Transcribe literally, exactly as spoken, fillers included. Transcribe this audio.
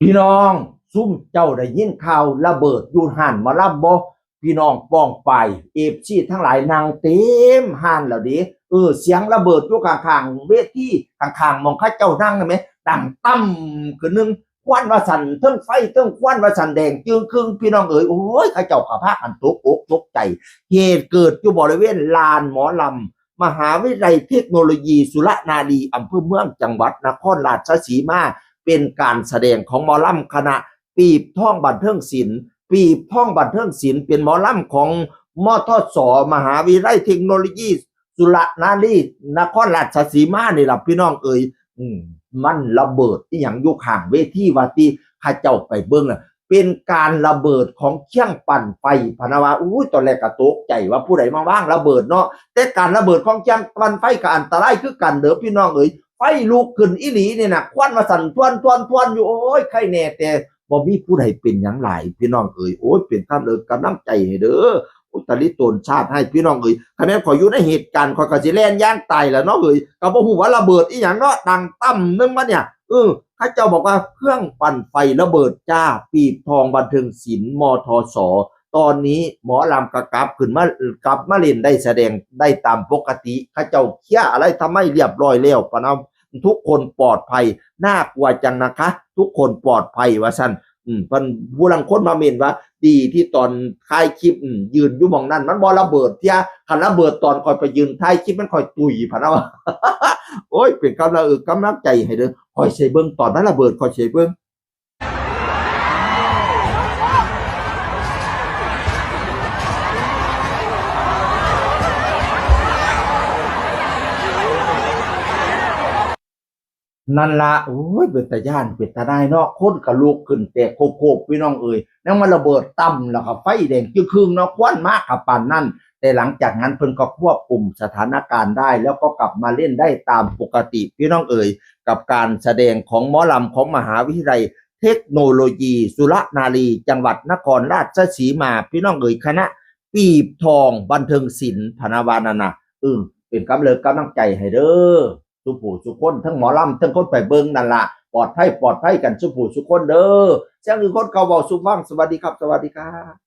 พี่น้อง ซุมเจ้าได้ยินข่าวระเบิดอยู่ห้านหมอลำบ่? พี่น้องป้องปาย เอฟซี ทั้งหลายนั่งเต็มห้านแล้วเด้ เออ เสียงระเบิดอยู่ข้างๆเวที ข้างๆหม่องเขาเจ้านั่งนั่นแหม ดังตั้มขึ้นหนึ่ง ควันว่าสั่น เทิงไฟเทิงควันว่าสั่น แดงจึ่งครึ่ง พี่น้องเอ๋ย โอ้ย เขาเจ้าก็พากันตกอกตกใจ เหตุเกิดอยู่บริเวณลานหมอลำ มหาวิทยาลัยเทคโนโลยีสุรนารี อำเภอเมือง จังหวัดนครราชสีมา เป็นการแสดงของหมอลำคณะปีบทองบันเทิงศิลป์ ปีบทองบันเทิงศิลป์เป็นหมอลำของ มทส มหาวิทยาลัยเทคโนโลยีสุรนารี นครราชสีมานี่ล่ะพี่น้องเอ๋ย อืม มันระเบิดอีหยังอยู่ข้างเวทีว่าติ เขาเจ้าไปเบิ่งน่ะ เป็นการระเบิดของเครื่องปั่นไฟ พะนะว่า อู้ย ตอนแรกก็ตกใจว่าผู้ใดมาวางระเบิดเนาะ แต่การระเบิดของเครื่องปั่นไฟก็อันตรายคือกันเด้อพี่น้องเอ๋ย ไฟลุกขึ้นอีหลีนี่น่ะ ควันว่าสั่นทวนๆๆอยู่ โอ้ย ไคแน่แต่บ่มีผู้ใดเป็นหยังหลาย พี่น้องเอ๋ย โอ้ย เป็นกำเริงกำลังใจให้เด้อ อุตริตนชาติให้พี่น้องเอ๋ย คะแนนข้อยอยู่ในเหตุการณ์ ข้อยก็สิแล่นอย่างตายแหละเนาะเอ๋ย ก็บ่ฮู้ว่าระเบิดอีหยังเนาะ ดังตั้มหนึ่งมาเนี่ย เออ เขาเจ้าบอกว่าเครื่องปั่นไฟระเบิดจ้า ปีบทองบันเทิงศิลป์ มทส ตอนนี้หมอลำก็กลับขึ้นมา กลับมาเล่นได้ แสดงได้ตามปกติ เขาเจ้าเคลียร์อะไรทำไมเรียบร้อยแล้ว ปะนะ ทุกคนปลอดภัย น่ากลัวจังนะคะ ทุกคนปลอดภัย ว่าซั่น อืม เพิ่น ผู้ลางคนมาเม้นว่า ดีที่ตอนท้ายคลิป อืม ยืนอยู่หม่องนั้น มันบ่ระเบิดเทื่อ คันระเบิดตอนข้อยไปยืนท้ายคลิป มันข้อยตุย พะนะว่า โอ้ย เป็นกำลังเออกำลังใจให้เด้อ ข้อยสิเบิ่งตอนมันระเบิด ข้อยสิเบิ่ง นั่นละ โอ้ย เป็นตาย้าน เป็นตาหน่ายเนาะ คนก็ลุกขึ้นแตกโคบๆ พี่น้องเอ๋ย แล้วมันระเบิดตั้ม แล้วก็ไฟแดงจึ่งครึ่งเนาะ ควันมากกับปานนั้น แต่หลังจากนั้นเพิ่นก็ควบคุมสถานการณ์ได้ แล้วก็กลับมาเล่นได้ตามปกติ พี่น้องเอ๋ย กับการแสดงของหมอลำของมหาวิทยาลัยเทคโนโลยีสุรนารี จังหวัดนครราชสีมา พี่น้องเอ๋ย คณะปีบทองบันเทิงศิลป์ พะนะว่านั่นน่ะ เออ เป็นกำเริงกำลังใจให้เด้อ สุผู้สุคน ทั้งหมอลำ ทั้งคนไปเบิ่งนั่นล่ะ ปลอดภัย ปลอดภัยกันสุผู้สุคนเด้อ เสียงคือคนเก่าเว้าสู่ฟัง สวัสดีครับ สวัสดีครับ